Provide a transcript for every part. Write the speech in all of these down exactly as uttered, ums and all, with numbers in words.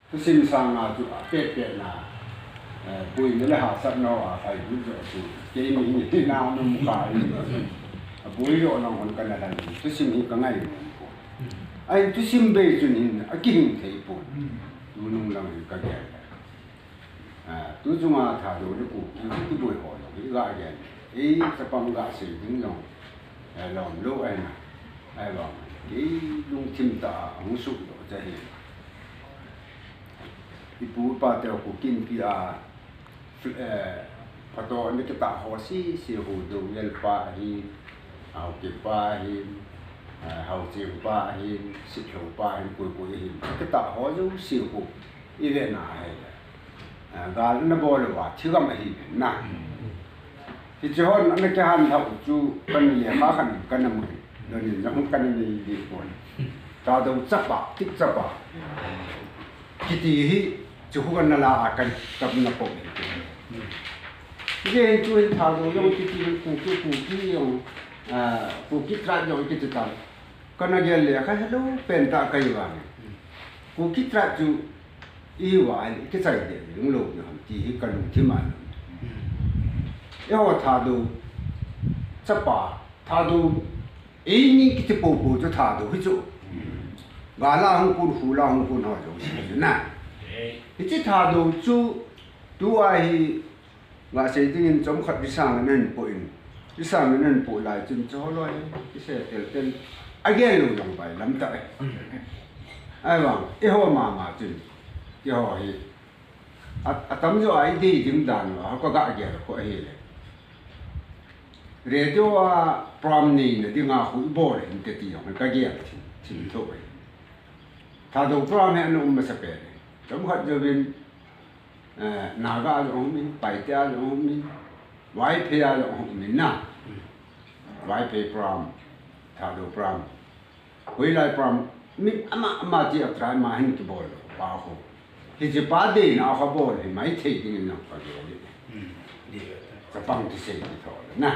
Thusim sanga chu apet pet na, eh, boina le hahsatna a phai bu jo chu, keini hi na nom kha hi. Aboi jo nang hon kana dan thusim hi ka ngai nom ko. Ai thusim bei chun hin akihing thei pon. Tunung lang hi ka gel. Ah, tu chunga Thadou le Kuki, Kuki boi ho jong hi ga gel. Ei, chapang ga sei ding jong, eh, lom lou ahi na. Ahivang, kei lungthim tah a hung suhdoh cha hi. Ipu ipa te Kuki Inpi a, eh, photo ana kitah ho sese ho, Douyel pa ahin, Haokip pa ahin, eh, Haocheng pa ahin, Sitlhou pa ahin, koi koi ahin, kitah ho jouse ho. I ve na ahile, ah, gal ana bol uva, thigam ahi ve na. Hiche hon ana kihan lhah u chu, kana lekha khan kana mu hi. Donin jong kana nei ding pon. Thadou chapa, tik chapa kiti hi, chu khu kana la a kan kap na po hi. Hijeh hin chu hin Thadou jong kiti, Kuki, Kuki jong, ah, Kuki tribe jong kiti tan. Kana gel le kha hello pen tah kahi vang. Kuki tribe chu ihiuva kichai deh jing lou ding ham ti hi ka lungthim a. Eiho Thadou chapa, Thadou eini kiti popo chu Thadou hi chu. Gal a hung kun, khul a hung kun ho jouse na. Hiche Thadou chu tua hi Nga sei dingin chomkhat Visang in ahin poh in, Visang in ahin poh lai chun chu holoi hi, kise tel tel, agel lou jong bailam tah e. Ahivang, eiho mama chun, keiho hi, a, atamjo a idei ding dan uva, ka ga gel kho ahile. Radio a program neina dinga khu ibol hinte ti jong ka gel thim, thim tho e. Thadou program hi ana um masapen e. Chomkhat jouvin, Eh, Naga a jong um in, Paite a jong um in, Vaiphei a jong um in na. Vaiphei program, Thadou program. Hoilai program, mi ama, ama ti a tribe ma hin kibol lou, pa ho. Hiche pa deina a kha bol hi maithei dingin nang pa gel. Chapang kisei kitho le na.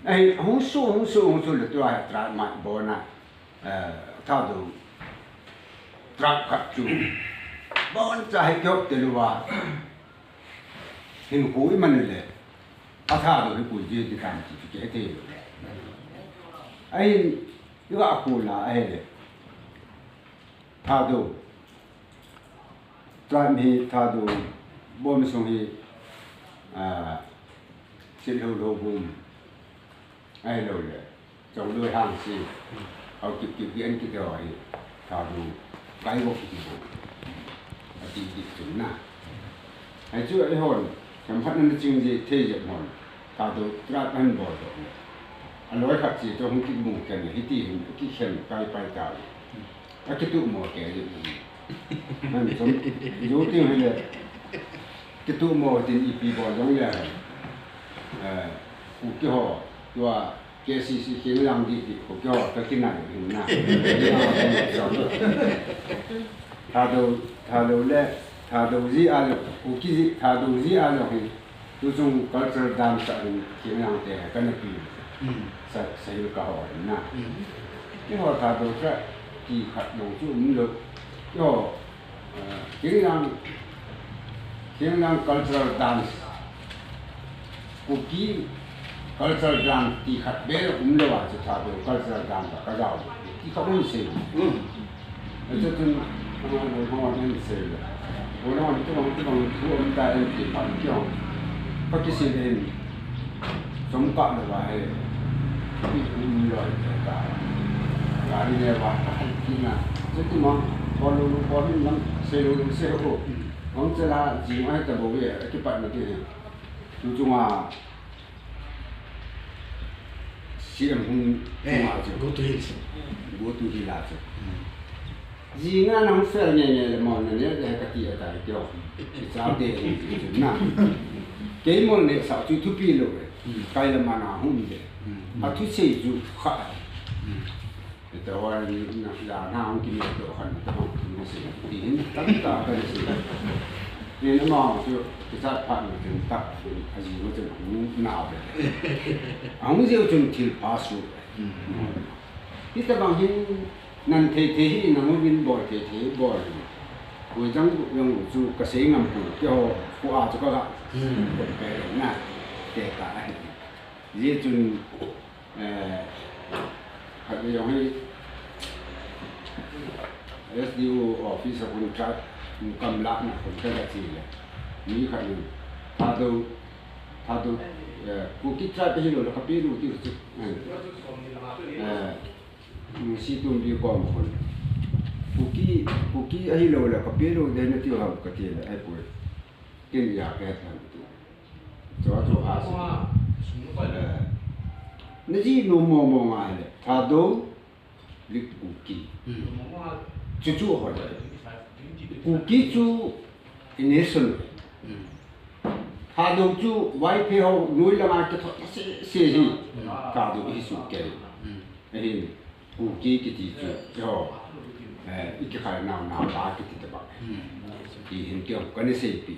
Ahi, hung su, hung su, hung su le tua tribe ma bol na. Eh, Thadou tribe khat chu boncha hi kihop tel uva, hinkho iman le, a Thadou hi koi jeh ti tam ti chu kihethei lou. Ahin, iga kholai ahile, Thadou tribe hi, Thadou bom sung hi, ah, Sitlhou, Lhoubung, ahilouleh Chongloi, Hangse, Haokip, Kipgen kiti ho hi, Thadou, Kaiwok kiti ho, ati ding chun na. Hichu eihon, themkhat na ching jeh, thei jeh hon, Thadou tribe ahin bol doh le, aloi khat che chu hung kimu khen le, hiti hin kikhen kai pai tau. Akituh mo kei. Nan chom, jou ting hile. Kituh mo tin ipi bol jong le. Eh, Kuki ho, tua K C C Khengjang didi, Kuki ho, ka kinai hin na. Thadou, Thadou le, Thadou ji a le, Kuki ji, Thadou ji a le hin. Tuchung cultural dance a hin Khengjang te kana pi. Hmm. Sa, sahil ka ho na. Hmm. Keiho Thadou sa ti khat lou chu um lou. Keiho, eh, Khengjang, Khengjang cultural dance. Kuki cultural dance ti khat beh um lou a chu Thadou cultural dance ka jao. Ti khat um sei. Hmm. Achuchun, ama, ama, ama, sei le. Ama, ama, tu bang, tu bang, tu bang, ta en ti pa kyo. Pa kisi le en. Som ka le ba he. Pi ku mi lo e ta. Gari le ba, ta hai ki na. Chuti ma, ko lu lu, ko mi lang, sei lu lu, sei ho. Ang che la, ji ma ta bo ye, ki pa na ti he. Tu chunga, C M hung, eh, hung a chu. Go to Hill. Go to Hill a chu. Hmm. Ji nga nang fel nge nge le mo na ne le ka ti a tai kyo. Ki cha de ni chu na. Kei mo ne sa chu thupi lou e. Hmm. Kai le ma na hung de. Hmm. A thu sei chu kha. Hmm. Ito wa ni na, ya na hung ki mi to khan to hung ki mi se. Ti hin tam ta ka ni se. Ni na ma chu ki cha pha ni tin ta a ji mo chu hung na be. A hung jeu chun thil pha su. Hmm. Hitabang hin nan thei thei hi, nang uvin bol thei thei bol hi. Koi jang jong chu kasei ngam poi, keiho kho a chu kaga, hmm, kon pe na, te ta ahi. Hijeh chun, eh, khat vei jong hi S D O office a kon cha, kam la na kon kaga che le. Mi khat in, Thadou, Thadou, eh, Kuki tribe hilou le kapeh lou tiu chu. Eh, Situmbi kom a kon. Kuki, Kuki ahilou le kapeh lou ding natiu ham kati le, ahipoi. Ken ja kahet lhon tu. Chua chu ha si. Eh, najih nom mong mong a le. Thadou le Kuki. Hmm. Chuchu ho le. Kuki chu i nation. Hmm. Thadou chu Vaiphei ho noi langa kithot sese hi. Hmm. Thadou hi su kei. Hmm. Ahin, Kuki kiti chu, eiho, eh, i kikhai nau nau pa kiti tobang. Hmm. Ti hin keiho kana seipi.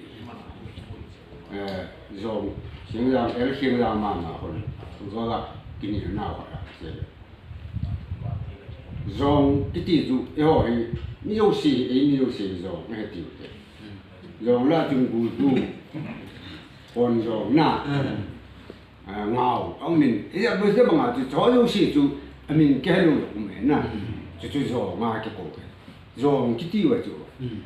Eh, Jong, Khengjang, el Khengjang mama hon, Goga kini nau ho la, se. Jong kiti chu, eiho hi, mi jouse, ei mi jouse Jong, eh, tiu te. Hmm. Jong la chun gu tu, Kon Jong na. Hmm. Ah, Ngau, aum in, eh, a bus de banga chu, chu jouse chu, amin kihelou um e na. Hmm. Chu chu Jong a kikou e. Jong kiti uva chu. Hmm.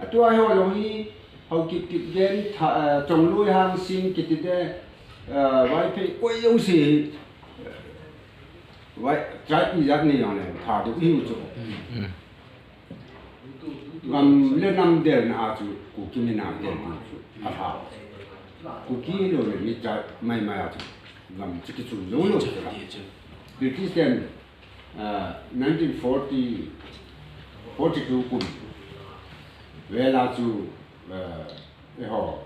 Atua ho jong hi, Haokip Kipgen, Tha-, ah, Chongloi Hangsing kiti te, ah, Vaiphei, koi jouse hi, ah, Vai, tribe ijat nei jong le, Thadou ihiu chu. Hmm. Hmm. Gam le nam delna a chu Kuki min a del ding chu alhau. Kuki lou le mi tribe mai mai a chu gam chu kichun jou lou chu la. British ten, ah, nineteen forty, forty-two kum vel a chu, ah, eiho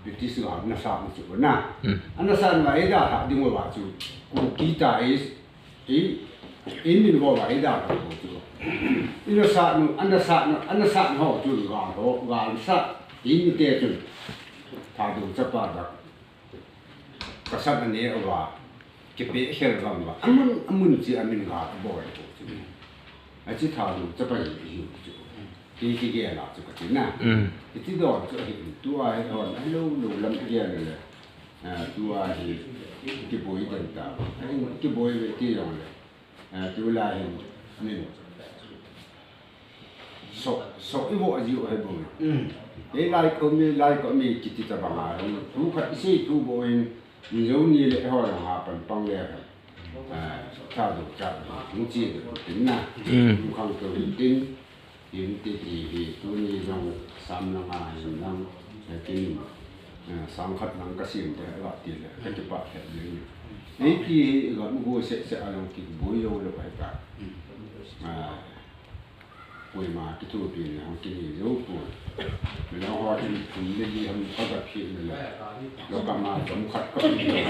British ho ana sat u chu na. Hmm. Ana sat uva eidalhah ding uva chu Kuki ta ei, ei, ei min ho uva eidalhah u chu. Ina sat u, ana sat u, ana sat u ho chu gal ho, galsat, eimite chun Thadou chapa dak. Kasat ane uva, kipeh khel vang uva, amun, amun chi amin ga kabol u chu. Achi Thadou chapa hi, hi chu. Ki, kigel a chu kati na. Mm. Kiti don chu ahi, tua hi don, ahilou, lou lam kigel le. Ah, tua hi, kiboi den ta. Ahi, kiboi ve ti jong le. Ah, tulai hin, min. So, so i vo ji u ahi bou. Mm. Ei lai ko mi, lai ko mi kiti tabang a. Tu khat i sei tu bou in, Mizo ni le ho jong ha pan pang le. Ah, Thadou cha, mu chi de tin na. Mm. Mu khang to tin. Tin ti ti hi, tuni jong sam lang a hin lang. Tin, ah, sang khat lang ka sim te la ti le. Ka ti pa he le. Ei ti hi ga mu go se se a long ki boi yo lo ka ta. Mm. Ah, Koima kithopi le hung kinei jou poi. Milang ho in thum le li ham ka ga phi le le. Lo ka ma jom khat ka phi le.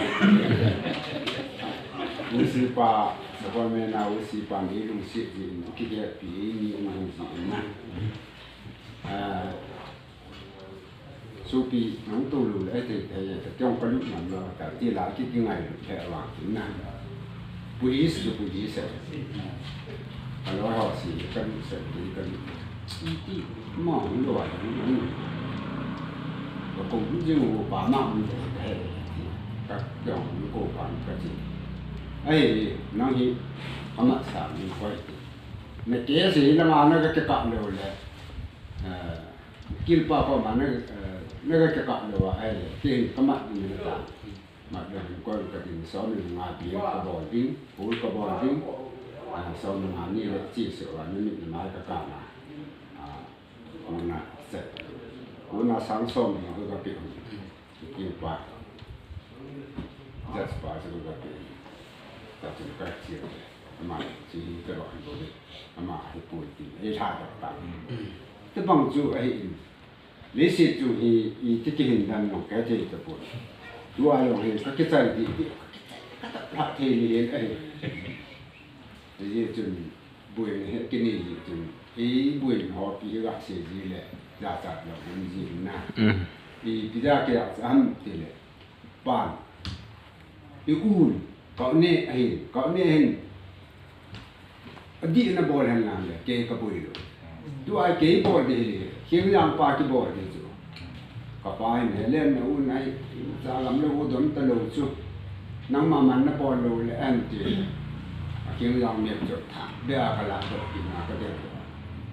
Usi pa, sa pa me na usi pa ni lungset ji in, ki ge pi ni lungset ji in na. Ah, Sopi, nang tolu le, ai, thei, thei, thei, tiang ka lut ngam lo, ta, ti la, ki, ki ngai lut, thei, awang, ti na. Police, ki police, eh. Ka lo, ho, si, ka lut, se, ti, ka lut. Ti, ti, ma, hung lo, ai, hung, hung. Ka kong, jing, wo, pa, ma, hung, thei, thei, ti. Ka, tiang, hung, ko, pa, ka, ti. Ai, nang hi, ka mat sa, ni, koi, ti. Na ke, si, na ma, na ka, ke, ka, lo, le. Eh, Kilpa pa ma na, eh, na ga ka ka lo wa, eh, tin ka mat ni na ta. Mat lo ko ka tin so ni nga bi ka bol ding, pu ka bol ding. Ah, so ni nga ni le chi se wa ni ni mai ka ka na. Ah, ko na se. Ko na sang so ni ko ka pi. Ki pa. Just pa se ko ka pe. Ta chun ka chi le. Ama chi ka ro hi bo le. Ama hi pu ti. E tha ta ta. Mm. Te bang chu a hi in. Le se chu hi i ti ki hin dan no ka te ta pu. Tu a lo hi ka ki chai di. Ka ta pha the ni le a hi. Ye chun. Buin he kini ji tin, i buin ho pi ga se ji le, ja cha lo un ji na. Mm. I pi ja ke ja ham ti le, pan. I un, kau ne ahin, kau ne ahin. Adih na bol hen lang le, kei ka boi lou. Tua kei bol ding hi, Khengjang pa kibol ding chu. Ka pa hin, "Helen, na u nai, cha lam le u don ta lou chu. Nangma man na bol lou le," an ti. A Khengjang mi chu tha, be a ka la doh kit na ka del doh.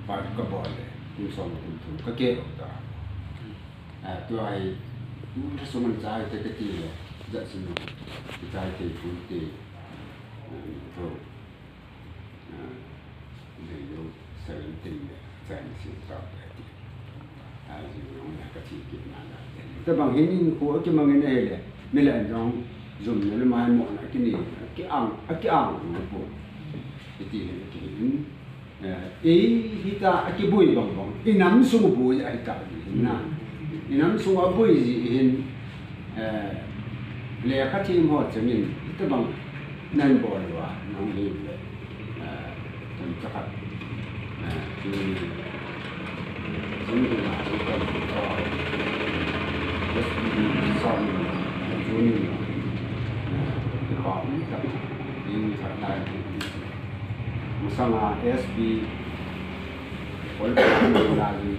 Pa ka bol le, kum som kum thum ka ke ta. A, tua hi, kum thum sung an chai te ka ti le, ja sin, ki chai te, kum te, a, to. Tabang hin in khu kimangin ahile, mi le jong jumna le maimona kini, akiang, akiang po. Iti hin, iti hin. Eh, ei hita akiboi bang bang, i nam sung boi ahita di hin na. I nam sung a boi ji hin, eh, lekha thiem ho changin, hitabang nan bol uva, nang hi le, eh, tun chakhat, eh, tun, tun ding a, tun kan tun to, just tun song, tun tun, eh, tun pa, tun chakhat, tun chakhat, Masanga S P, Paul Paul Lali,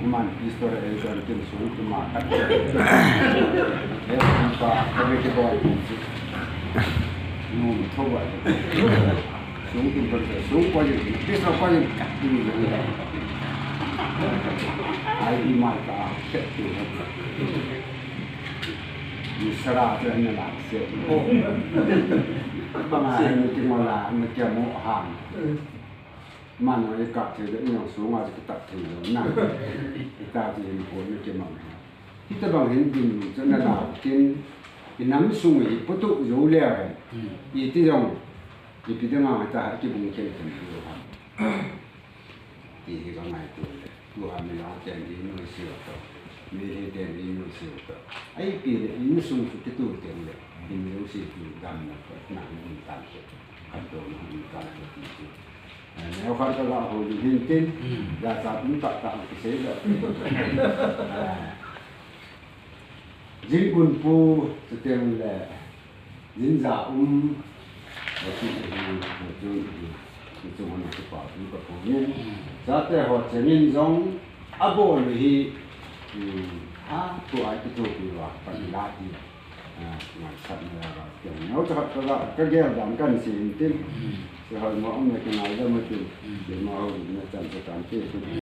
Human Pistol Action Team sung tuma kat. S P pa, kami ke bol. Num thoba. Sung tum tum sung ko yin, pistol ko yin kat tu yin. Ai di mai ka, kat tu. Ni sara tu ni la. Banga ni ki mola, ni ki mo han. Mano i kap thei le, i nong sunga ki tap thei le, na. I tap thei le, ko ni ki mang. Hitabang hin din, chu na la, tin, i nam sung hi, putu yo le, i ti jong, i pi dang a ta, ki bung ken ken yo ha. Ti hi ka ngaito le. Tu ha mi la ten hi nuisat to. Mi hi ten hi nuisat to. Ai pi le insung chu kitu ten le. Hi mi u si tu dam na ko na ni tan ko. Kan to na ni tan ko ti chu. Eh, neo khat ka ga ho ni hin tin. Hmm. Ya sa tum ta ta ki sei le. Eh. Jin kun pu chu ten le. Jinja um, ati hi, chu hi, chu hon kipa thu ka phu ni. Chate ho chenin jong, abol hi, hmm, ha, tu ai ki tu pi wa, pan la ti. Ah, ngai sat na ya ba, kiang nau cha ka, ka gel dam kan sin tin. Che hoi mo um na ki ngai da ma tin. Che ma ho na chan cha kan ti.